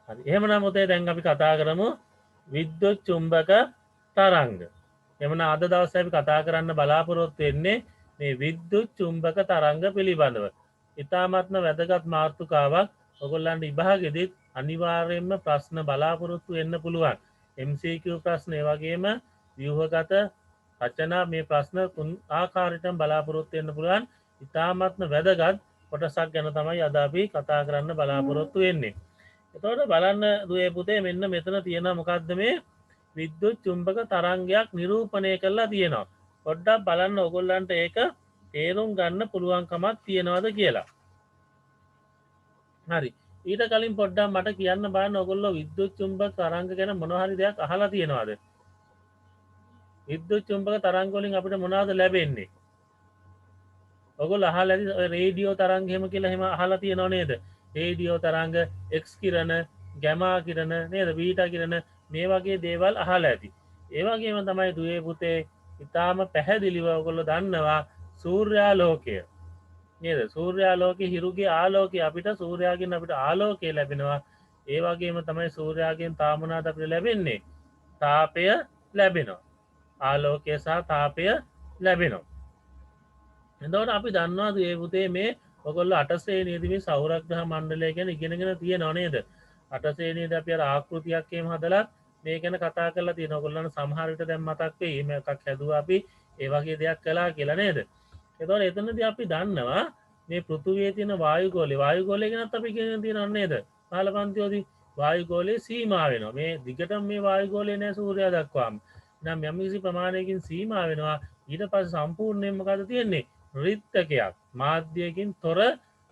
හරි. එහෙමනම් පුතේ, දැන් අපි කතා කරමු විද්‍යුත් චුම්බක තරංග. එහෙමනම් අද දවසේ අපි කතා කරන්න බලාපොරොත්තු වෙන්නේ මේ විද්‍යුත් චුම්බක තරංග පිළිබඳව. ඉතාමත්ම වැදගත් මාතෘකාවක්. ඔයගොල්ලන්ට විභාගෙදිත් අනිවාර්යයෙන්ම ප්‍රශ්න බලාපොරොත්තු වෙන්න පුළුවන්. MCQ ප්‍රශ්න, ඒ වගේම ව්‍යුහගත රචනා, මේ ප්‍රශ්න තුන් ආකාරයටම බලාපොරොත්තු වෙන්න පුළුවන්. ඉතාමත්ම වැදගත් කොටසක් ගැන තමයි අද අපි කතා කරන්න බලාපොරොත්තු වෙන්නේ. එතකොට බලන්න දුවේ පුතේ, මෙන්න මෙතන තියෙන මොකද්ද මේ විද්‍යුත් චුම්බක තරංගයක් නිරූපණය කරලා තියෙනවා. පොඩ්ඩක් බලන්න ඔයගොල්ලන්ට ඒක තේරුම් ගන්න පුළුවන්කමක් තියෙනවද කියලා. හරි. ඊට කලින් පොඩ්ඩක් මට කියන්න බලන්න, ඔයගොල්ලෝ විද්‍යුත් චුම්බක තරංග ගැන මොන හරි දෙයක් අහලා තියෙනවද? විද්‍යුත් චුම්බක තරංග වලින් අපිට මොනවද ලැබෙන්නේ? ඔයගොල්ලෝ අහලා ඇති ඔය රේඩියෝ තරංග එහෙම කියලා. එහෙම අහලා තියෙනව නේද? රේඩියෝ තරංග, එක්ස් කිරණ, ගැමා කිරණ නේද? බීටා කිරණ, මේ වගේ දේවල් අහලා ඇති. ඒ වගේම තමයි දුවේ පුතේ, ඉතාම පැහැදිලිව ඔයගොල්ලෝ දන්නවා සූර්යාලෝකය නේද? සූර්යාලෝකයේ හිරුගේ ආලෝකය, අපිට සූර්යාගෙන් අපිට ආලෝකය ලැබෙනවා. ඒ වගේම තමයි සූර්යාගෙන් තව මොනවාද අපිට ලැබෙන්නේ? තාපය ලැබෙනවා. ආලෝකය සහ තාපය ලැබෙනවා. එතකොට අපි දන්නවා දුවේ පුතේ, මේ ඔයගොල්ලෝ අට ශ්‍රේණියේදී මේ සෞරග්‍රහ මණ්ඩලය ගැන ඉගෙනගෙන තියෙනව නේද? අට ශ්‍රේණියේදී අපි අර ආකෘතියක් එහෙම හදලා මේ ගැන කතා කරලා තියෙනවා. ඔයගොල්ලන්ට සමහර විට දැන් මතක් වෙයි එහෙම එකක් හැදුවා අපි, ඒ වගේ දෙයක් කළා කියලා නේද? එතකොට එතනදී අපි දන්නවා මේ පෘථුවියේ තියෙන වායුගෝලය, වායුගෝලය ගැනත් අපි ඉගෙන තියෙනව නේද? පහළ පන්තිවලදී වායුගෝලය සීමා වෙනවා. මේ දිගටම මේ වායුගෝලය නෑ සූර්යයා දක්වාම. නම් යම්කිසි ප්‍රමාණයකින් සීමා වෙනවා. ඊට පස්සේ සම්පූර්ණයෙන් මොකද තියෙන්නේ? රික්තකයක්, මාධ්‍යයකින් තොර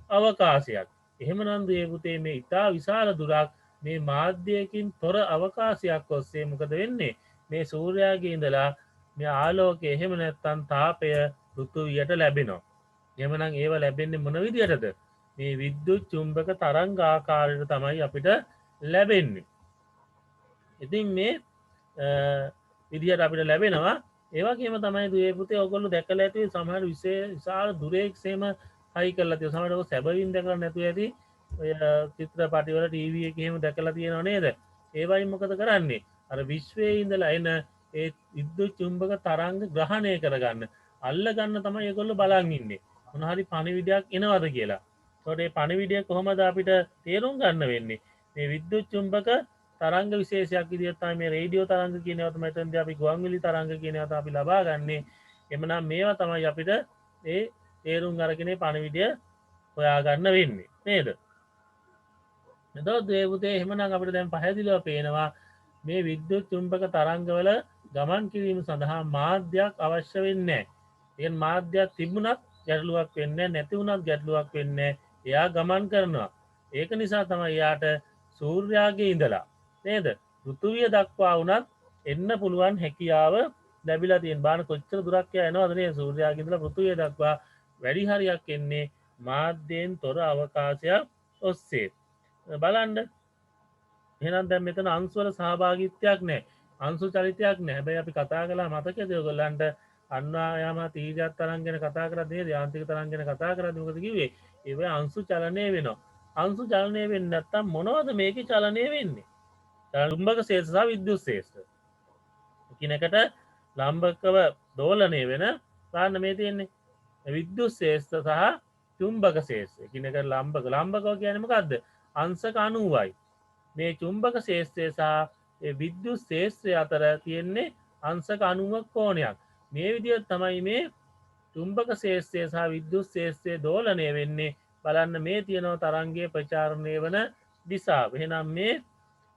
අවකාශයක්. එහෙමනම් දුවේ පුතේ, මේ ඉතා විශාල දුරක් මේ මාධ්‍යයකින් තොර අවකාශයක් ඔස්සේ මොකද වෙන්නේ? මේ සූර්යාගේ ඉඳලා මේ ආලෝකය, එහෙම නැත්නම් තාපය පෘථුවියට ලැබෙනවා. එහෙමනම් ඒව ලැබෙන්නේ මොන විදියටද? මේ විද්‍යුත් චුම්බක තරංග ආකාරයට තමයි අපිට ලැබෙන්නේ. ඉතින් මේ විදියට අපිට ලැබෙනවා. ඒ වගේම තමයි දුවේ පුතේ, ඔයගොල්ලෝ දැකලා ඇති සමහර විශාල දුරේක් සේම හයි කරලා තියෙනවා. සමහර ඔය සැබවින් දැකලා නැතුව ඇති. ඔය චිත්‍රපටිවල, ටීවී එකේ එහෙම දැකලා තියෙනව නේද? ඒ වයින් මොකද කරන්නේ? අර විශ්වයේ ඉඳලා එන ඒ විද්‍යුත් චුම්බක තරංග ග්‍රහණය කරගන්න, අල්ල ගන්න තමයි ඒගොල්ලෝ බලන් ඉන්නේ. මොන හරි පණිවිඩයක් එනවද කියලා. එතකොට මේ පණිවිඩය කොහොමද අපිට තේරුම් ගන්න වෙන්නේ? මේ විද්‍යුත් චුම්බක තරංග විශේෂයක් විදිහට තමයි මේ රේඩියෝ තරංග කියන ඒවා තමයි එතනදී අපි ගුවන්විදුලි තරංග කියන ඒවා තමයි අපි ලබා ගන්නෙ. එමනම් මේවා තමයි අපිට ඒ තේරුම් අරගෙන පණිවිඩය හොයාගන්න වෙන්නේ නේද? එතකොට දුවේ පුතේ, එහෙමනම් අපිට දැන් පැහැදිලිව පේනවා මේ විද්‍යුත් චුම්බක තරංගවල ගමන් කිරීම සඳහා මාධ්‍යයක් අවශ්‍ය වෙන්නේ නැහැ. ඒ කියන්නේ මාධ්‍යයක් තිබුණත් ගැටලුවක් වෙන්නේ නැහැ, නැති වුණත් ගැටලුවක් වෙන්නේ නැහැ. එයා ගමන් කරනවා. ඒක නිසා තමයි එයාට සූර්යාගේ ඉඳලා නේද, පෘථුවිය දක්වා වුණත් එන්න පුළුවන් හැකියාව ලැබිලා තියෙන. බලන්න කොච්චර දුරක් එයා එනවද නේද? සූර්යාගේ ඉඳලා පෘථුවිය දක්වා වැඩි හරියක් එන්නේ මාධ්‍යයෙන් තොර අවකාශයක් ඔස්සේ. බලන්න. එහෙනම් දැන් මෙතන අංශුවල සහභාගීත්වයක් නැහැ. අංශු චලිතයක් නැහැ. හැබැයි අපි කතා කළා මතකද ඔයගොල්ලන්ට අන්වායාම තීර්යත් තරංග ගැන කතා කරද්දී නේද? යාන්ත්‍රික තරංග ගැන කතා කරද්දී මොකද කිව්වේ? ඒවා අංශු චලනය වෙනවා. අංශු චලනය වෙන්නේ නැත්තම් මොනවද මේකේ චලනය වෙන්නේ? චුම්බක ක්ෂේත්‍ර සහ විද්‍යුත් ක්ෂේත්‍ර. එකිනෙකට ලම්බකව දෝලනය වෙන, බලන්න මේ තියෙන්නේ විද්‍යුත් ක්ෂේත්‍ර සහ චුම්බක ක්ෂේත්‍ර. එකිනෙකට ලම්බක. ලම්බකව කියන්නේ මොකද්ද? අංශක 90යි. මේ චුම්බක ක්ෂේත්‍රය සහ ඒ විද්‍යුත් ක්ෂේත්‍රය අතර තියෙන්නේ අංශක 90ක කෝණයක්. මේ විදිහට තමයි මේ චුම්බක ක්ෂේත්‍රය සහ විද්‍යුත් ක්ෂේත්‍රය දෝලනය වෙන්නේ. බලන්න, මේ තියෙනවා තරංගයේ ප්‍රචාරණය වන දිශාව. එහෙනම් මේ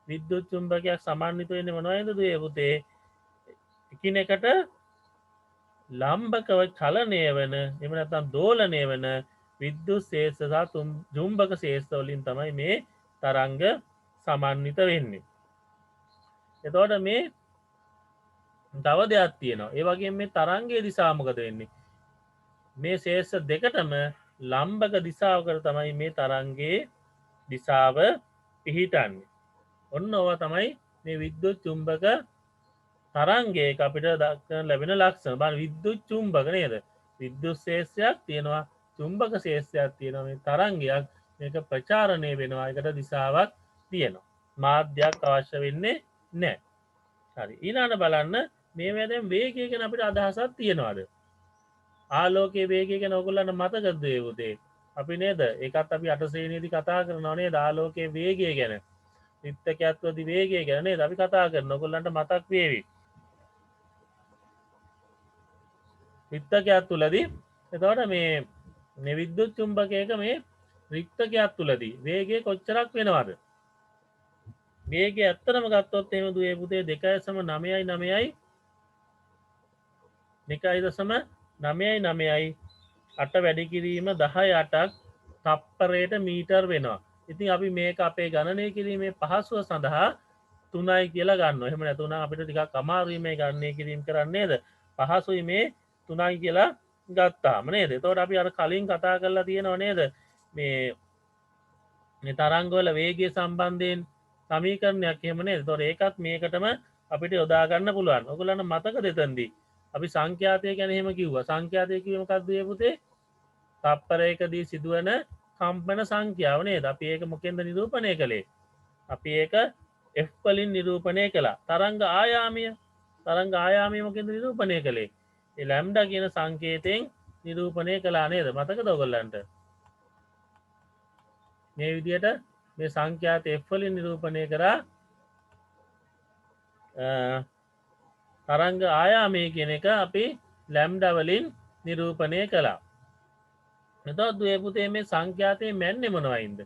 විද්‍යුත් චුම්බකයක් සමන්විත වෙන්නේ මොනවයින්ද දුවේ පුතේ? එකිනෙකට ලම්බකව චලනය වෙන, එහෙම නැත්නම් දෝලනය වෙන විද්‍යුත් ක්ෂේත්‍ර සහ චුම්බක ක්ෂේත්‍ර වලින් තමයි මේ තරංග සමන්විත වෙන්නේ. එතකොට මේ තව දෙයක් තියෙනවා. ඒ වගේම මේ තරංගයේ දිශාව මොකද වෙන්නේ? මේ ක්ෂේත්‍ර දෙකටම ලම්බක දිශාවකට තමයි මේ තරංගයේ දිශාව පිහිටන්නේ. ඔන්න ඕවා තමයි මේ විද්‍යුත් චුම්බක තරංගයක අපිට දක්වන්න ලැබෙන ලක්ෂණ. බලන්න, විද්‍යුත් චුම්බක නේද? විද්‍යුත් ක්ෂේත්‍රයක් තියෙනවා, චුම්බක ක්ෂේත්‍රයක් තියෙනවා. මේ තරංගයක් මේක ප්‍රචාරණය වෙනවා. ඒකට දිශාවක් තියෙනවා. මාධ්‍යයක් අවශ්‍ය වෙන්නේ නැහැ. හරි. ඊළඟට බලන්න මේවා දැන් වේගය ගැන අපිට අදහසක් තියනවාද? ආලෝකයේ වේගය ගැන ඔයගොල්ලන්ට මතකද ඒ පුතේ? අපි නේද? ඒකත් අපි 8 ශ්‍රේණියේදී කතා කරනවා නේද? ආලෝකයේ වේගය ගැන. රික්තකයත්වදී වේගය ගැන නේද අපි කතා කරනවා. ඔයගොල්ලන්ට මතක් වේවි. රික්තකයක් තුලදී එතකොට මේ විද්‍යුත් චුම්බකයක මේ රික්තකයක් තුලදී වේගය කොච්චරක් වෙනවද? වේගය ඇත්තටම ගත්තොත් එහෙම දුවේ පුතේ 2.99 2.99 8 වැඩි කිරීම 10 8ක් තප්පරයට මීටර් වෙනවා. ඉතින් අපි මේක අපේ ගණනය කිරීමේ පහසුව සඳහා 3යි කියලා ගන්නවා. එහෙම නැතුණා නම් අපිට ටිකක් අමාරුයි මේ ගණනය කිරීම කරන්න නේද? පහසුයි මේ 3යි කියලා ගත්තාම නේද? එතකොට අපි අර කලින් කතා කරලා තියෙනව නේද? මේ මේ තරංගවල වේගය සම්බන්ධයෙන් සමීකරණයක් එහෙම නේද? එතකොට ඒකත් මේකටම අපිට යොදා ගන්න පුළුවන්. ඔයගොල්ලන්ට මතකද එතනදී අපි සංඛ්‍යාතය ගැන එහෙම කිව්වා. සංඛ්‍යාතය කිව්වේ මොකද්ද ඒ පුතේ? තප්පරයකදී සිදුවන කම්පන සංඛ්‍යාව නේද? අපි ඒක මොකෙන්ද නිරූපණය කළේ? අපි ඒක F වලින් නිරූපණය කළා. තරංග ආයාමය, තරංග ආයාමය මොකෙන්ද නිරූපණය කළේ? ඒ ලැම්ඩා කියන සංකේතයෙන් නිරූපණය කළා නේද? මතකද ඔයගොල්ලන්ට? මේ විදියට මේ සංඛ්‍යාත F වලින් නිරූපණය කරා. තරංග ආයාමය කියන එක අපි ලැම්ඩා වලින් නිරූපණය කළා. එතකොට දුවේ පුතේ මේ සංඛ්‍යාතයේ මැන්නේ මොනවයින්ද?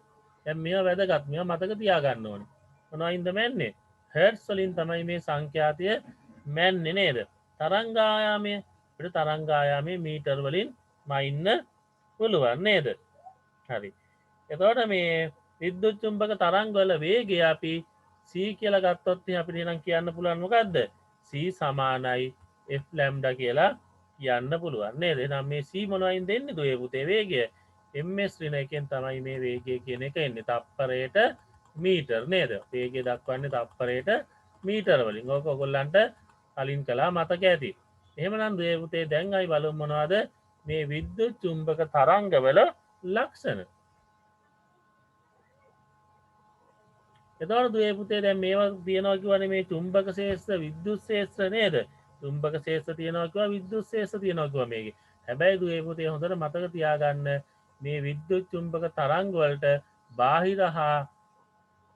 දැන් මේවා වැදගත්, මේවා මතක තියාගන්න ඕනේ. මොනවයින්ද මැන්නේ? හර්ට්ස් වලින් තමයි මේ සංඛ්‍යාතය මැන්නේ නේද? තරංග ආයාමය අපිට තරංග ආයාමය මීටර් වලින් මයින්න පුළුවන් නේද? හරි. එතකොට මේ විද්‍යුත් චුම්බක තරංගවල වේගය අපි C කියලා ගත්තොත් එහෙනම් අපිට එහෙනම් කියන්න පුළුවන් මොකද්ද? C සමානයි F lambda කියලා කියන්න පුළුවන් නේද? එහෙනම් මේ C මොනවයින් දෙන්නේ දුවේ පුතේ වේගය? ms ඍණ එකෙන් තමයි මේ වේගය කියන එක එන්නේ. තප්පරයට මීටර් නේද? වේගය දක්වන්නේ තප්පරයට මීටර වලින්. ඕක ඔයගොල්ලන්ට කලින් කළා මතක ඇති. එහෙමනම් දුවේ පුතේ දැන් අපි බලමු මොනවද මේ විද්‍යුත් චුම්බක තරංගවල ලක්ෂණ. එතකොට දුවේ පුතේ දැන් මේවා තියෙනවා කියවනේ මේ චුම්බක ශේෂ්ත්‍ර විද්‍යුත් ශේෂ්ත්‍ර නේද? චුම්බක ශේෂ්ත්‍ර තියෙනවා කිව්වා, විද්‍යුත් ශේෂ්ත්‍ර තියෙනවා කිව්වා මේකේ. හැබැයි දුවේ පුතේ හොඳට මතක තියාගන්න මේ විද්‍යුත් චුම්බක තරංග වලට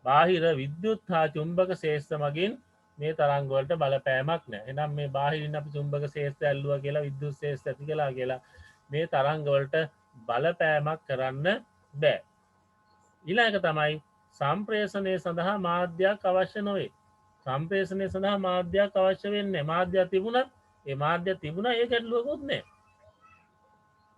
බාහිර විද්‍යුත් හා චුම්බක ශේෂ්ත්‍ර මගින් මේ තරංග වලට බලපෑමක් නෑ. එහෙනම් මේ බාහිරින් අපි චුම්බක ශේෂ්ත්‍ර ඇල්ලුවා කියලා විද්‍යුත් ශේෂ්ත්‍ර ඇති කළා කියලා මේ තරංග වලට බලපෑමක් කරන්න බෑ. ඊළඟ එක තමයි සම්ප්‍රේෂණය සඳහා මාධ්‍යයක් අවශ්‍ය නොවේ. සම්ප්‍රේෂණය සඳහා මාධ්‍යයක් අවශ්‍ය වෙන්නේ නෑ. මාධ්‍යයක් තිබුණත් ඒ මාධ්‍ය තිබුණා ඒ ගැටලුවකුත් නෑ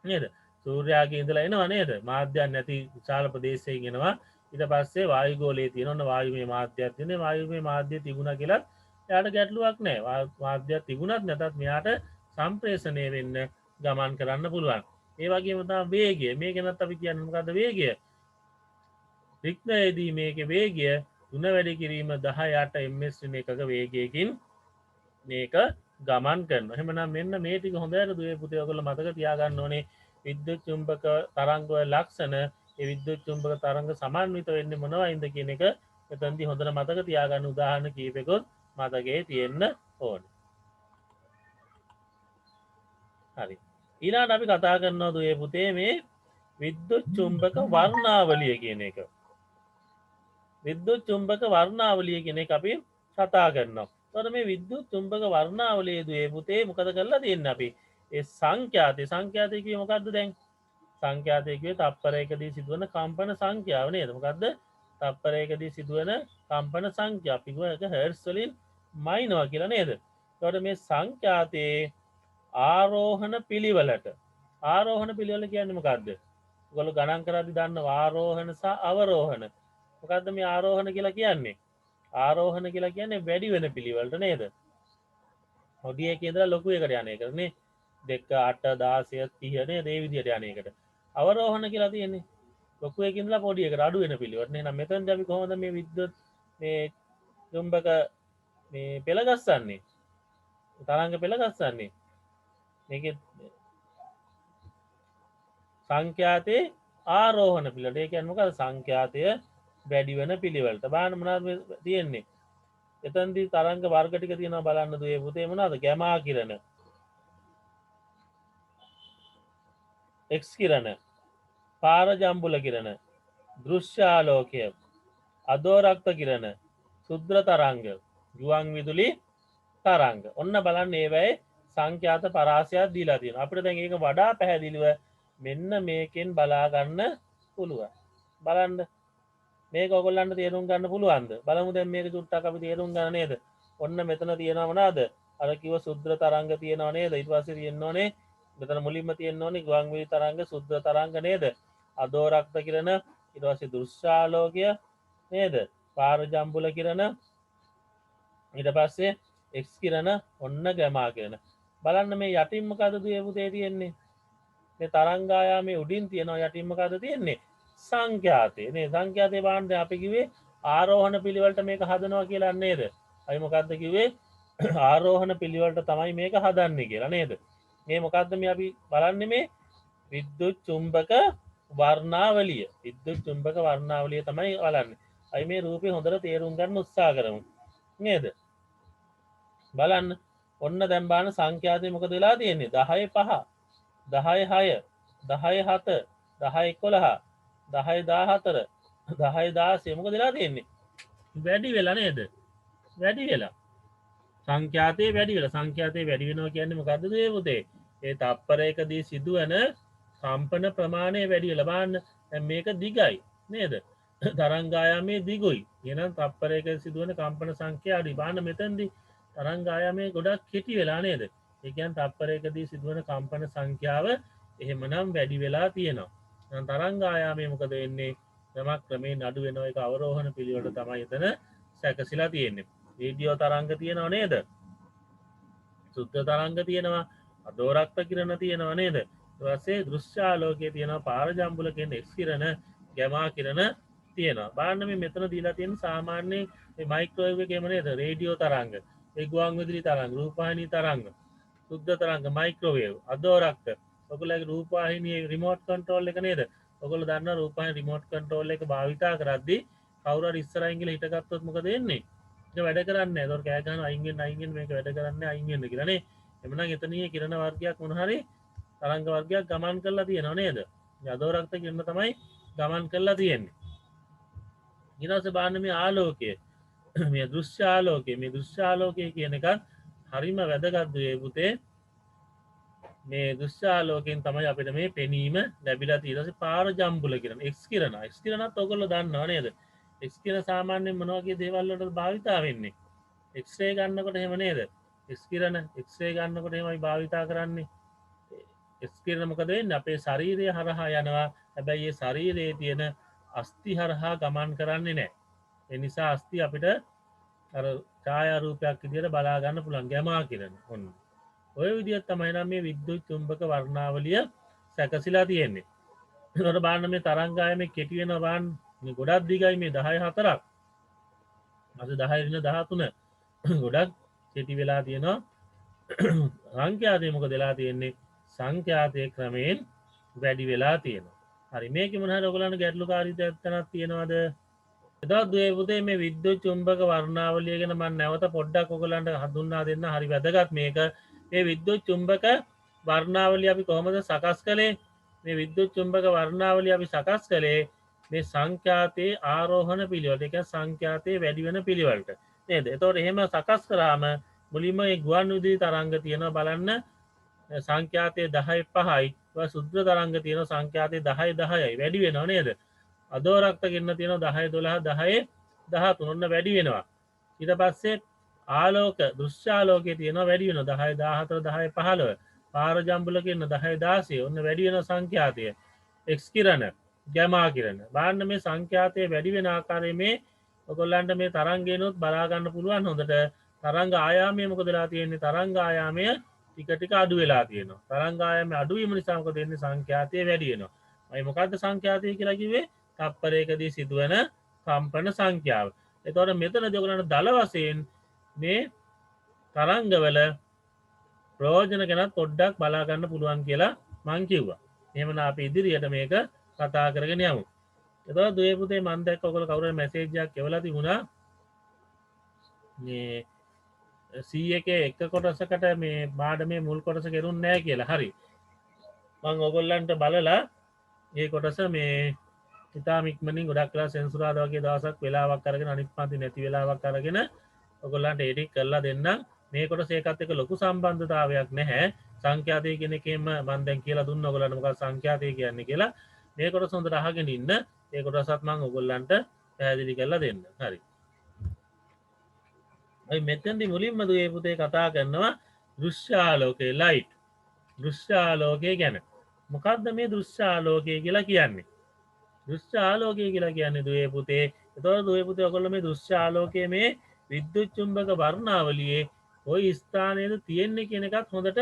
නේද? සූර්යාගේ ඉඳලා එනවා නේද? මාධ්‍යයක් නැති විශාල ප්‍රදේශයකින් එනවා. ඊට පස්සේ වායුගෝලයේ තියෙන ඔන්න වායුමය මාධ්‍යයක් තියෙනවා. වායුමය මාධ්‍ය තිබුණා කියලත් එයාට ගැටලුවක් නෑ. මාධ්‍යයක් තිබුණත් නැතත් මෙයාට සම්ප්‍රේෂණය වෙන්න ගමන් කරන්න පුළුවන්. ඒ වගේම තමයි වේගය. මේ ගැනත් අපි කියන්නේ මොකද්ද වේගය? රික්තයේදී මේකේ වේගය තුන වැඩි කිරීම 10 ms ඍණ එකක වේගයකින් මේක ගමන් කරනවා. එහෙමනම් මෙන්න මේ ටික හොඳට දුවේ පුතේ ඔයගොල්ලෝ මතක තියාගන්න ඕනේ. විද්‍යුත් චුම්බක තරංග වල ලක්ෂණ, ඒ විද්‍යුත් චුම්බක තරංග සමන්විත වෙන්නේ මොනවයින්ද කියන එක එතනදී හොඳට මතක තියාගන්න උදාහරණ කීපයකුත් මතකයේ තියෙන්න ඕනේ. හරි. ඊළඟට අපි කතා කරනවා දුවේ පුතේ මේ විද්‍යුත් චුම්බක වර්ණාවලිය කියන එක. විද්‍යුත් චුම්බක වර්ණාවලිය කියන එක අපි කතා කරනවා. එතකොට මේ විද්‍යුත් චුම්බක වර්ණාවලිය දුවේ පුතේ මොකද කරලා තියෙන්නේ අපි? ඒ සංඛ්‍යාතය, සංඛ්‍යාතය කිව්වේ මොකද්ද දැන්? සංඛ්‍යාතය කිව්වේ තප්පරයකදී සිදුවන කම්පන සංඛ්‍යාව නේද? මොකද්ද? තප්පරයකදී සිදුවන කම්පන සංඛ්‍යාව. අපි කිව්වා ඒක හර්ට්ස් වලින් මයින්නවා කියලා නේද? එතකොට මේ සංඛ්‍යාතයේ ආරෝහණ පිළිවෙලට, ආරෝහණ පිළිවෙල කියන්නේ මොකද්ද? ඔයගොල්ලෝ ගණන් කරද්දි දන්නවා ආරෝහණ සහ අවරෝහණ. මොකද්ද මේ ආරෝහණ කියලා කියන්නේ? ආරෝහණ කියලා කියන්නේ වැඩි වෙන පිළිවෙලට නේද? පොඩි එකේ ඉඳලා ලොකු එකට යන එක නේ. 2 8 16 30 නේද? ඒ විදිහට යන එකට. අවරෝහණ කියලා තියෙන්නේ ලොකු එකේ ඉඳලා පොඩි එකට අඩු වෙන පිළිවෙලට නේ. එහෙනම් මෙතනදී අපි කොහොමද මේ විද්‍යුත් මේ චුම්බක මේ පෙළ ගස්සන්නේ? තරංග පෙළ ගස්සන්නේ? මේකේ සංඛ්‍යාතේ ආරෝහණ පිළිවෙලට. ඒ කියන්නේ මොකද්ද? සංඛ්‍යාතය වැඩි වෙන පිළිවෙලට. බලන්න මොනවද මේ තියෙන්නේ? එතනදී තරංග වර්ග ටික තියෙනවා බලන්න දුවේ පුතේ. මොනවද? ගැමා කිරණ, එක්ස් කිරණ, පාරජම්බුල කිරණ, දෘශ්‍ය ආලෝකය, අධෝරක්ත කිරණ, ශුද්‍ර තරංග, ගුවන් විදුලි තරංග. ඔන්න බලන්න ඒවැයේ සංඛ්‍යාත පරාසයක් දීලා තියෙනවා. අපිට දැන් ඒක වඩා පැහැදිලිව මෙන්න මේකෙන් බලා ගන්න පුළුවන්. බලන්න මේක ඔයගොල්ලන්ට තේරුම් ගන්න පුළුවන්ද? බලමු දැන් මේක චුට්ටක් අපි තේරුම් ගන්න නේද? ඔන්න මෙතන තියෙනවා මොනවාද? අර කිව්ව ශුද්‍ර තරංග තියෙනවා නේද? ඊට පස්සේ තියෙන්න ඕනේ මෙතන මුලින්ම තියෙන්න ඕනේ ගුවන් විදුලි තරංග, ශුද්‍ර තරංග නේද? අධෝරක්ත කිරණ, ඊට පස්සේ දෘශ්‍යාලෝකය නේද? පාරජම්බුල කිරණ, ඊට පස්සේ එක්ස් කිරණ, ඔන්න ගැමා කිරණ. බලන්න මේ යටින් මොකද දුවේ පුතේ තියෙන්නේ? මේ තරංගායාමේ උඩින් තියෙනවා යටින් මොකද තියෙන්නේ? සංඛ්‍යාතය නේ. සංඛ්‍යාතේ බලන්න දැන් අපි කිව්වේ ආරෝහණ පිළිවෙලට මේක හදනවා කියලා නේද? අපි මොකද්ද කිව්වේ? ආරෝහණ පිළිවෙලට තමයි මේක හදන්නේ කියලා නේද? මේ මොකද්ද මේ අපි බලන්නේ? මේ විද්‍යුත් චුම්බක වර්ණාවලිය. විද්‍යුත් චුම්බක වර්ණාවලිය තමයි බලන්නේ. අපි මේ රූපේ හොඳට තේරුම් ගන්න උත්සාහ කරමු නේද? බලන්න ඔන්න දැන් බලන්න සංඛ්‍යාතේ මොකද වෙලා තියෙන්නේ? 10 5, 10 6, 10 7, 10 11, 10 14, 10 16 මොකද වෙලා තියෙන්නේ? වැඩි වෙලා නේද? වැඩි වෙලා. සංඛ්‍යාතේ වැඩි වෙලා. සංඛ්‍යාතේ වැඩි වෙනවා කියන්නේ මොකද්ද මේ පුතේ? ඒ තප්පරයකදී සිදුවන කම්පන ප්‍රමාණය වැඩි වෙලා. බලන්න දැන් මේක දිගයි නේද? තරංගායාමේ දිගුයි. එහෙනම් තප්පරයක සිදුවන කම්පන සංඛ්‍යාව අඩුයි. බලන්න මෙතනදී තරංගායාමේ ගොඩක් කෙටි වෙලා නේද? ඒ කියන්නේ තප්පරයකදී සිදුවන කම්පන සංඛ්‍යාව එහෙමනම් වැඩි වෙලා තියෙනවා. එහෙනම් තරංගායාමේ මොකද වෙන්නේ? ක්‍රමක්‍රමයෙන් අඩු වෙනවා. ඒක අවරෝහණ පිළිවෙලට තමයි එතන සැකසීලා තියෙන්නේ. රේඩියෝ තරංග තියෙනව නේද? සුද්ධ තරංග තියෙනවා, අධෝරක්ත කිරණ තියෙනවා නේද? ඊට පස්සේ දෘශ්‍යාලෝකයේ තියෙනවා, පාරජම්බුල කියන එක්ස් කිරණ, ගැමා කිරණ තියෙනවා. බලන්න මේ මෙතන දීලා තියෙන සාමාන්‍ය මේ මයික්‍රෝවේව් එකේම නේද? රේඩියෝ තරංග, ඒ ගුවන් විදුලි තරංග, රූපවාහිනී තරංග, සුද්ධ තරංග, මයික්‍රෝවේව්, අධෝරක්ත. ඔයගොල්ලෝගේ රූපවාහිනියේ රිමෝට් කන්ට්‍රෝල් එක නේද? ඔයගොල්ලෝ දන්නවා රූපවාහිනී රිමෝට් කන්ට්‍රෝල් එක භාවිතා කරද්දී කවුරු හරි ඉස්සරහින් ගිහලා හිටගත්තොත් මොකද වෙන්නේ? ඒක වැඩ කරන්නේ නැහැ. ඒතකොට කෑ ගහනවා අයින් වෙන්න, අයින් වෙන්න, මේක වැඩ කරන්නේ නැහැ, අයින් වෙන්න කියලා නේ. එhmenan එතනින් කිරණ වර්ගයක් මොන හරි තරංග වර්ගයක් ගමන් කරලා තියෙනව නේද? මේ අධෝරක්ත කිරණ තමයි ගමන් කරලා තියෙන්නේ. ඊට පස්සේ බලන්න මේ ආලෝකය, මේ දෘශ්‍ය ආලෝකය, මේ දෘශ්‍ය ආලෝකය කියන එකත් හරිම වැදගත් දුවේ පුතේ. මේ දෘශ්‍ය ආලෝකයෙන් තමයි අපිට මේ පෙනීම ලැබිලා තියෙන්නේ. ඊට පස්සේ පාර ජම්බුල කිරණ, එක්ස් කිරණ, එක්ස් කිරණත් ඔයගොල්ලෝ දන්නවා නේද? එක්ස් කිරණ සාමාන්‍යයෙන් මොන වගේ දේවල් වලටද භාවිතා වෙන්නේ? එක්ස්රේ ගන්නකොට එහෙම නේද? එක්ස් කිරණ, එක්ස්රේ ගන්නකොට එහෙමයි භාවිතා කරන්නේ. එක්ස් කිරණ මොකද වෙන්නේ? අපේ ශරීරය හරහා යනවා. හැබැයි ඒ ශරීරයේ තියෙන අස්ථි හරහා ගමන් කරන්නේ නැහැ. ඒ නිසා අස්ථි අපිට අර ඡායාරූපයක් විදියට බලා ගන්න පුළුවන්, ගැමා කිරණ. ඔන්න ඔය විදිහට තමයි නම් මේ විද්‍යුත් චුම්බක වර්ණාවලිය සැකසීලා තියෙන්නේ. එතකොට බලන්න මේ තරංගායමේ කෙටි වෙනවා බලන්න. මේ ගොඩක් දිගයි මේ 10 හතරක්. අද 10 ඍණ 13 ගොඩක් කෙටි වෙලා තියෙනවා. සංඛ්‍යාතය මොකද වෙලා තියෙන්නේ? සංඛ්‍යාතය ක්‍රමයෙන් වැඩි වෙලා තියෙනවා. හරි, මේකේ මොන හරි ඔයගොල්ලන්ට ගැටලුකාරී තැනක් තියෙනවද? එතකොට දුවේ පුතේ මේ විද්‍යුත් චුම්බක වර්ණාවලිය ගැන මම නැවත පොඩ්ඩක් ඔයගොල්ලන්ට හඳුන්වා දෙන්න. හරි වැදගත් මේක. මේ විද්‍යුත් චුම්බක වර්ණාවලිය අපි කොහොමද සකස් කළේ? මේ විද්‍යුත් චුම්බක වර්ණාවලිය අපි සකස් කළේ මේ සංඛ්‍යාතයේ ආරෝහණ පිළිවෙලට, ඒ කියන්නේ සංඛ්‍යාතයේ වැඩි වෙන පිළිවෙලට නේද? එතකොට එහෙම සකස් කරාම මුලින්ම මේ ගුවන් විදුලි තරංග තියෙනවා බලන්න සංඛ්‍යාතයේ 10 5යි, ඊට ශුද්‍ර තරංග තියෙනවා සංඛ්‍යාතයේ 10 10යි වැඩි වෙනව නේද? අධෝරක්ත කිරණ තියෙනවා 10 12 10 13 ඔන්න වැඩි වෙනවා. ඊට පස්සේ ආලෝක දෘශ්‍යාලෝකයේ තියෙනවා වැඩි වෙනවා 10 14 10 15, පාර ජම්බුල කිරණ 10 16 ඔන්න වැඩි වෙනවා සංඛ්‍යාතය. එක්ස් කිරණ, ගැමා කිරණ. බලන්න මේ සංඛ්‍යාතය වැඩි වෙන ආකාරයේ මේ ඔයගොල්ලන්ට මේ තරංගේනොත් බලා ගන්න පුළුවන් හොඳට. තරංග ආයාමය මොකද වෙලා තියෙන්නේ? තරංග ආයාමය ටික ටික අඩු වෙලා තියෙනවා. තරංග ආයාමය අඩු වීම නිසා මොකද වෙන්නේ? සංඛ්‍යාතය වැඩි වෙනවා. අය මොකද්ද සංඛ්‍යාතය කියලා කිව්වේ? තප්පරයකදී සිදුවන කම්පන සංඛ්‍යාව. එතකොට මෙතනදී ඔයගොල්ලන්ට දල වශයෙන් මේ තරංගවල ප්‍රයෝජන ගැනත් පොඩ්ඩක් බලා ගන්න පුළුවන් කියලා මං කිව්වා. එහෙමනම් අපි ඉදිරියට මේක කතා කරගෙන යමු. එතකොට දුවේ පුතේ මං දැක්ක ඔයගොල්ලෝ කවුරු හරි මැසේජ් එකක් එවලා තිබුණා මේ C එකේ එක කොටසකට මේ පාඩමේ මුල් කොටස කෙරුන්නේ නැහැ කියලා. හරි. මං ඔයගොල්ලන්ට බලලා මේ කොටස මේ ඉතාම ඉක්මනින් ගොඩක් වෙලා සෙනසුරාදා වගේ දවසක් වෙලාවක් අරගෙන අනිත් පන්ති නැති වෙලාවක් අරගෙන ඔයගොල්ලන්ට ඒ ටික කරලා දෙන්නම්. මේ කොටස ඒකත් එක්ක ලොකු සම්බන්ධතාවයක් නැහැ. සංඛ්‍යාතය කියන එකේම මං දැන් කියලා දුන්නා ඔයගොල්ලන්ට මොකක්ද සංඛ්‍යාතය කියන්නේ කියලා. මේ කොටස හොඳට අහගෙන ඉන්න. ඒ කොටසත් මං ඔයගොල්ලන්ට පැහැදිලි කරලා දෙන්න. හරි. අපි මෙතෙන්දි මුලින්ම දුවේ පුතේ කතා කරනවා දෘශ්‍යාලෝකේ ලයිට්. දෘශ්‍යාලෝකය ගැන. මොකද්ද මේ දෘශ්‍යාලෝකය කියලා කියන්නේ? දෘශ්‍යාලෝකය කියලා කියන්නේ දුවේ පුතේ. එතකොට දුවේ පුතේ ඔයගොල්ලෝ මේ දෘශ්‍යාලෝකයේ මේ විද්‍යුත් චුම්බක වර්ණාවලියේ කොයි ස්ථානයේද තියෙන්නේ කියන එකත් හොඳට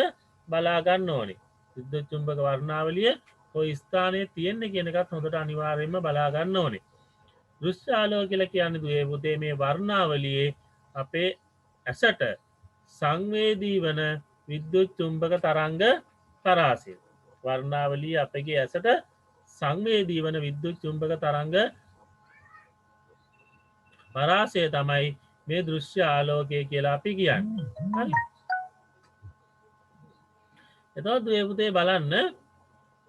බලා ගන්න ඕනේ. විද්‍යුත් චුම්බක වර්ණාවලිය කොයි ස්ථානයේ තියෙන්නේ කියන එකත් හොඳට අනිවාර්යයෙන්ම බලා ගන්න ඕනේ. දෘශ්‍යාලෝක කියලා කියන්නේ දුවේ පුතේ මේ වර්ණාවලියේ අපේ ඇසට සංවේදී වන විද්‍යුත් චුම්බක තරංග පරාසය. වර්ණාවලිය අපගේ ඇසට සංවේදී වන විද්‍යුත් චුම්බක තරංග පරාසය තමයි මේ දෘශ්‍ය ආලෝකය කියලා අපි කියන්නේ. හරි. එතකොට දුවේ පුතේ බලන්න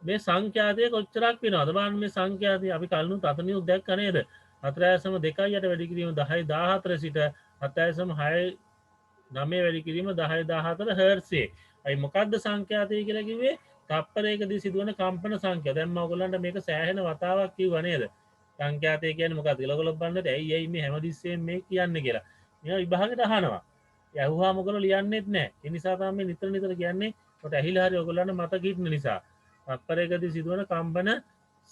මේ සංඛ්‍යාතය කොච්චරක් වෙනවද බලන්න. මේ සංඛ්‍යාතය අපි කලිනුත් අතනිනුත් දැක්ක නේද? 4.2 වැඩි කිරීම 10.14 සිට 7.69 වැඩි කිරීම 10.14 හර්ට්ස්. අයි මොකද්ද සංඛ්‍යාතය කියලා කිව්වේ? තප්පරයකදී සිදුවන කම්පන සංඛ්‍යාව. දැන් මම ඔයගොල්ලන්ට මේක සෑහෙන වතාවක් කිව්වා නේද? සංඛ්‍යාතය කියන්නේ මොකද්ද කියලා ඔයගොල්ලෝ බලන්නත් ඇයි ඇයි මේ හැමතිස්සෙම මේ කියන්නේ කියලා. මේවා විභාගෙට අහනවා. ඒ ඇහුවාම ඔයගොල්ලෝ ලියන්නෙත් නෑ. ඒ නිසා තමයි මේ නිතර නිතර කියන්නේ. ඔට ඇහිලා හරි ඔයගොල්ලන්ට මතක හිටින නිසා. තප්පරයකදී සිදුවන කම්පන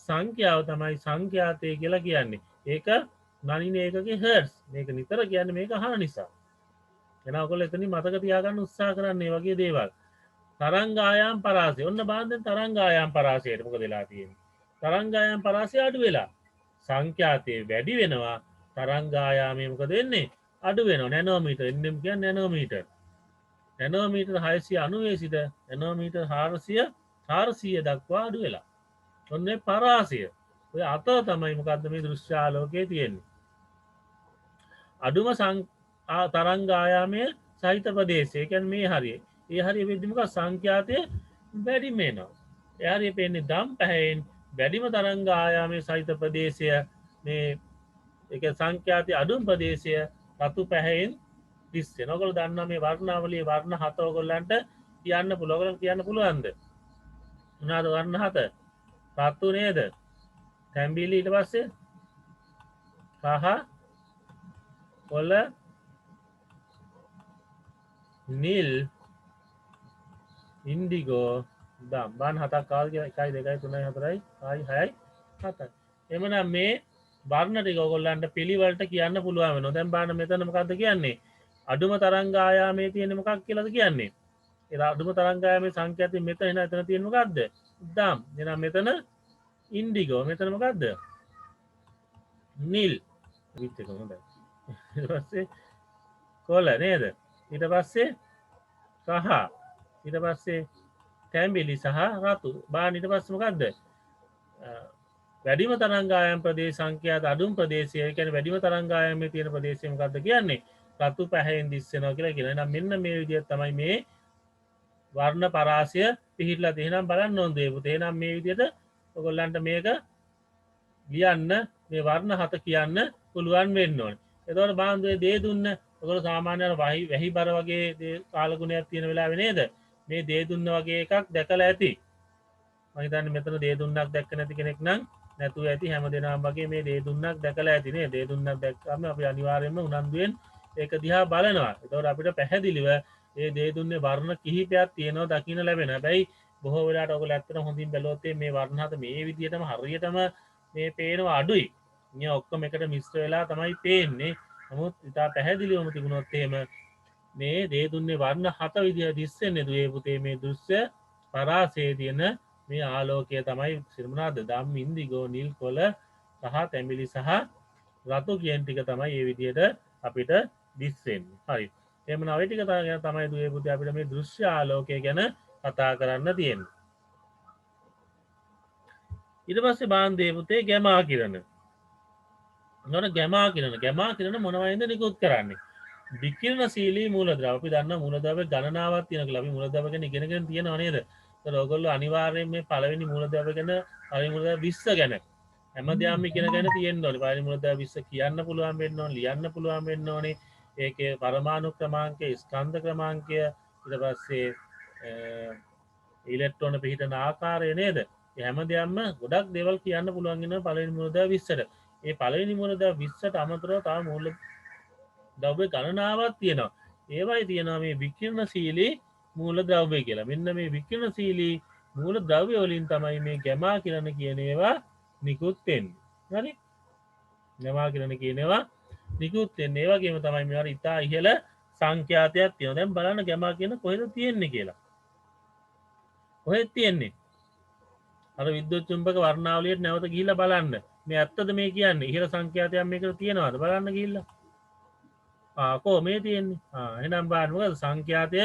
සංඛ්‍යාව තමයි සංඛ්‍යාතය කියලා කියන්නේ. ඒක ගණින ඒකකේ හර්ට්ස්. මේක නිතර කියන්නේ මේක අහන නිසා. එහෙනම් ඔයගොල්ලෝ එතනින් මතක තියාගන්න උත්සාහ කරන්න මේ වගේ දේවල්. තරංගායාම් පරාසය. ඔන්න බලන්න දැන් තරංගායාම් පරාසයට මොකද වෙලා තියෙන්නේ? තරංගායාම් පරාසය අඩු වෙලා. සංඛ්‍යාතය වැඩි වෙනවා. තරංගායාමයේ මොකද වෙන්නේ? අඩු වෙනවා. නැනෝමීටර්. NM කියන්නේ නැනෝමීටර්. නැනෝමීටර් 690 සිට නැනෝමීටර් 400 දක්වා අඩු වෙලා. ඔන්න ඒ පරාසය. ඔය අතර තමයි මොකද්ද මේ දෘශ්‍යාලෝකයේ තියෙන්නේ. අඩුම තරංගායාමය සහිත ප්‍රදේශය. ඒ කියන්නේ මේ හරිය. ඒ හරිය වෙද්දි මොකක්ද සංඛ්‍යාතය වැඩිම වෙනවා. ඒ හරිය පේන්නේ දම් පැහැයෙන් වැඩිම තරංගායාමය සහිත ප්‍රදේශය මේ ඒ කියන්නේ සංඛ්‍යාතය අඩුම ප්‍රදේශය රතු පැහැයෙන් දිස් වෙනවා. ඔයගොල්ලෝ දන්නවා මේ වර්ණාවලියේ වර්ණ හත ඔයගොල්ලන්ට කියන්න පුළුවන්. ඔයගොල්ලන් කියන්න පුළුවන්ද? මොනවාද වර්ණ හත? රතු නේද? තැඹිලි ඊට පස්සේ කහ කොළ නිල් ඉන්ඩිගෝ දම්. බලන්න හතක් ආවද කියලා. 1 2 3 4 5 6 7. එhmenan මේ වර්ණ ටික ඔයගොල්ලන්ට පිළිවෙලට කියන්න පුළුවන් වෙනවා. දැන් බලන්න මෙතන මොකද්ද කියන්නේ? අඩුම තරංග ආයාමයේ තියෙන්නේ මොකක් කියලාද කියන්නේ? ඒ අඩුම තරංග ආයාමයේ සංඛ්‍යාතය මෙතන එන එතන තියෙන්නේ මොකද්ද? දම්. එහෙනම් මෙතන ඉන්ඩිගෝ. මෙතන මොකද්ද? නිල්. විත් එක හොඳයි. ඊට පස්සේ කොළ නේද? ඊට පස්සේ කහ. ඊට පස්සේ තැඹිලි සහ රතු. බලන්න ඊට පස්සේ මොකද්ද? වැඩිම තරංගායම් ප්‍රදේශ සංඛ්‍යාත අඩුම ප්‍රදේශය, ඒ කියන්නේ වැඩිම තරංගායමේ තියෙන ප්‍රදේශය මොකද්ද කියන්නේ? රතු පැහැයෙන් දිස් වෙනවා කියලා කියනවා. එහෙනම් මෙන්න මේ විදිහට තමයි මේ වර්ණ පරාසය පිහිටලා තියෙන්නේ. එහෙනම් බලන්න ඕන දේ පුතේ. එහෙනම් මේ විදිහට ඔයගොල්ලන්ට මේක ලියන්න මේ වර්ණ හත කියන්න පුළුවන් වෙන්න ඕනේ. එතකොට බලන්න මේ දේ දුන්න ඔයගොල්ලෝ සාමාන්‍ය අර වැහි බර වගේ දේ කාලගුණයක් තියෙන වෙලාවේ නේද? මේ දේ දුන්න වගේ එකක් දැකලා ඇති. මම හිතන්නේ මෙතන දේ දුන්නක් දැක්ක නැති කෙනෙක් නම් නැතුව ඇති. හැම දෙනාම වගේ මේ දේ දුන්නක් දැකලා ඇති නේ. දේ දුන්නක් දැක්කම අපි අනිවාර්යයෙන්ම උනන්දුවෙන් ඒක දිහා බලනවා. එතකොට අපිට පැහැදිලිව මේ දේ දුන්නේ වර්ණ කිහිපයක් තියෙනවා දකින්න ලැබෙනවා. හැබැයි බොහෝ වෙලාවට ඔයගොල්ලෝ ඇත්තටම හොඳින් බැලුවොත් මේ වර්ණ හත මේ විදිහටම හරියටම මේ පේනවා අඩුයි. මේ ඔක්කොම එකට මිශ්‍ර වෙලා තමයි පේන්නේ. නමුත් ඉතා පැහැදිලිවම තිබුණොත් එහෙම මේ දේ දුන්නේ වර්ණ හත විදිහ දිස් වෙන්නේ දුවේ පුතේ මේ දෘශ්‍ය පරාසයේ තියෙන මේ ආලෝකය තමයි සිරුමනාද දම් ඉන්දිගෝ නිල් කොළ සහ තැඹිලි සහ රතු කියන ටික තමයි මේ විදිහට අපිට දිස් වෙන්නේ. හරි. එහෙමනම් ඔය ටික තමයි දුවේ පුතේ අපිට මේ දෘශ්‍ය ආලෝකය ගැන කතා කරන්න තියෙන්නේ. ඊට පස්සේ බලන්න දුවේ පුතේ ගැමා කිරණ. එතකොට ගැමා කිරණ, ගැමා කිරණ මොනවයින්ද නිකුත් කරන්නේ? විකිරණශීලී මූලද්‍රව්‍ය. අපි දන්නවා මූලද්‍රව්‍ය ගණනාවක් තියෙනවා කියලා. අපි මූලද්‍රව්‍ය ගැන ඉගෙනගෙන තියෙනව නේද? ඒතකොට ඔයගොල්ලෝ අනිවාර්යයෙන් මේ පළවෙනි මූලද්‍රව්‍ය ගැන, පළවෙනි මූලද්‍රව්‍ය 20 ගැන හැම දෙයක්ම ඉගෙනගෙන තියෙන්න ඕනේ. පළවෙනි මූලද්‍රව්‍ය 20 කියන්න පුළුවන් වෙන්න ඕනේ, ලියන්න පුළුවන් වෙන්න ඕනේ. ඒකේ පරමාණු ක්‍රමාංකය, ස්කන්ධ ක්‍රමාංකය, ඊට පස්සේ ඉලෙක්ට්‍රෝන පිහිටන ආකාරය නේද? ඒ හැම දෙයක්ම ගොඩක් දේවල් කියන්න පුළුවන් වෙනවා පළවෙනි මූලද්‍රව්‍ය 20ට. ඒ පළවෙනි මූලද්‍රව්‍ය 20ට අමතරව තව මූලද්‍රව්‍ය ගණනාවක් තියෙනවා. ඒවයි තියෙනවා මේ විකිරණශීලී මූලද්‍රව්‍ය කියලා. මෙන්න මේ විකිරණශීලී මූලද්‍රව්‍ය වලින් තමයි මේ ගැමා කිරණ කියන ඒවා නිකුත් වෙන්නේ. හරි? ගැමා කිරණ කියන ඒවා නිකුත් වෙන්නේ. ඒ වගේම තමයි මේවට ඉතා ඉහළ සංඛ්‍යාතයක් තියෙනවා. දැන් බලන්න ගැමා කිරණ කොහෙද තියෙන්නේ කියලා. කොහෙද තියෙන්නේ? අර විද්‍යුත් චුම්බක වර්ණාවලියට නැවත ගිහිල්ලා බලන්න. මේ ඇත්තද මේ කියන්නේ? ඉහළ සංඛ්‍යාතයක් මේකට තියෙනවද? බලන්න ගිහිල්ලා. කෝ මේ තියෙන්නේ? එහෙනම් බලන්න මොකද සංඛ්‍යාතය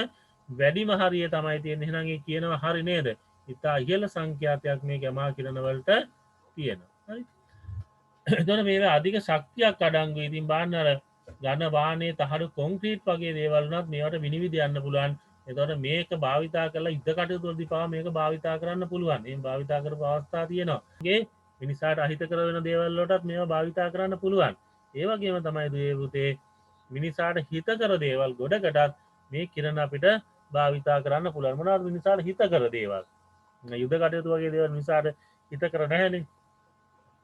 වැඩිම හරිය තමයි තියෙන්නේ. එහෙනම් ඒ කියනවා හරි නේද? ඉතා ඉහළ සංඛ්‍යාතයක් මේ ගැමා කිරණ වලට තියෙනවා. හරි. එතකොට මේවා අධික ශක්තියක් අඩංගුයි. ඉතින් බලන්න අර ඝන වාහනේ තහඩු කොන්ක්‍රීට් වගේ දේවල් වුණත් මේවට විනිවිද යන්න පුළුවන්. එතකොට මේක භාවිතා කරලා යුද්ධ කටයුතු වලදී පවා මේක භාවිතා කරන්න පුළුවන්. එහෙම භාවිතා කරපු අවස්ථා තියෙනවා. ඒ මිනිසාට අහිතකර වෙන දේවල් වලටත් මේවා භාවිතා කරන්න පුළුවන්. ඒ වගේම තමයි දුවේ පුතේ මිනිසාට හිතකර දේවල් ගොඩකටත් මේ කිරණ අපිට භාවිතා කරන්න පුළුවන්. මොනවද මිනිසාට හිතකර දේවල්? යුද කටයුතු වගේ දේවල් මිනිසාට හිතකර නැහැනේ.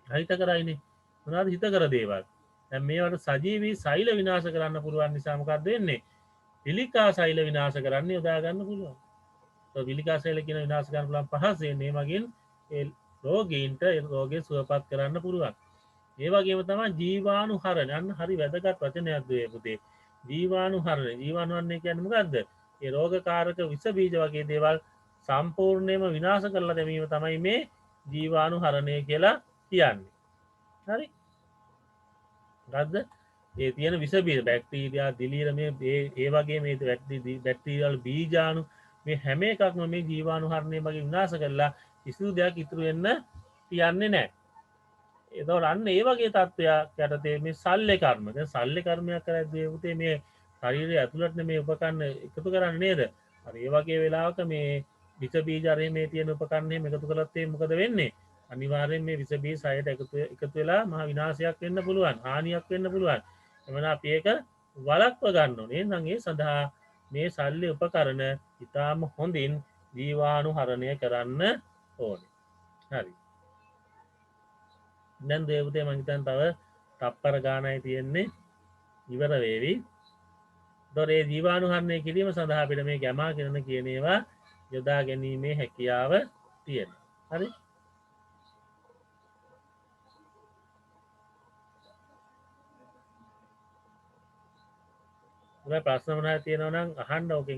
අහිතකරයිනේ. මොනවද හිතකර දේවල්? දැන් මේවට සජීවී සෛල විනාශ කරන්න පුළුවන් නිසා මොකක්ද වෙන්නේ? පිළිකා සෛල විනාශ කරන්න යොදා ගන්න පුළුවන්. ඔය පිළිකා සෛල කියන විනාශ කරන්න පුළුවන් පහසෙන් මේ මගින් ඒ රෝගීන්ට ඒ රෝගේ සුවපත් කරන්න පුළුවන්. ඒ වගේම තමයි ජීවාණුහරණ. අන්න හරි වැදගත් වචනයක් දුවේ පුතේ. ජීවාණුහරණ. ජීවාණුහරණය කියන්නේ මොකද්ද? ඒ රෝගකාරක විෂ බීජ වගේ දේවල් සම්පූර්ණයෙන්ම විනාශ කරලා දැමීම තමයි මේ ජීවාණුහරණය කියලා කියන්නේ. හරි? මොකද්ද? ඒ තියෙන විෂ බීජ, බැක්ටීරියා, දිලීර මේ ඒ වගේ මේ බැක්ටීරියල් බීජාණු මේ හැම එකක්ම මේ ජීවාණුහරණය මගින් විනාශ කරලා කිසිදු දෙයක් ඉතුරු වෙන්න තියන්නේ නැහැ. එතකොට අන්න ඒ වගේ තත්ත්වයක් යටතේ මේ ශල්‍ය කර්ම. දැන් ශල්‍ය කර්මයක් කරද්දී පුතේ මේ ශරීරය ඇතුළට මේ උපකරණ එකතු කරන්නේ නේද? අර ඒ වගේ වෙලාවක මේ විෂ බීජ අර මේ තියෙන උපකරණ එහෙම එකතු කළොත් ඒ මොකද වෙන්නේ? අනිවාර්යෙන් මේ විෂ බීජ සයයට එකතු වෙලා මහා විනාශයක් වෙන්න පුළුවන්, හානියක් වෙන්න පුළුවන්. එමනම් අපි ඒක වළක්ව ගන්න ඕනේ. එහෙනම් ඒ සඳහා මේ ශල්‍ය උපකරණ ඉතාම හොඳින් ජීවාණුහරණය කරන්න ඕනේ. හරි. දැන් දේවතේ මං හිතන්නේ තව තප්පර ගානයි තියෙන්නේ ඉවර වේවි. ඒතොර ඒ ජීවාණුහරණය කිරීම සඳහා අපිට මේ ගැමා කිරණ කියන ඒවා යොදා ගැනීමේ හැකියාව තියෙනවා. හරි. ඔය ප්‍රශ්න මොනවද තියෙනවා නම් අහන්න. ඕකෙන්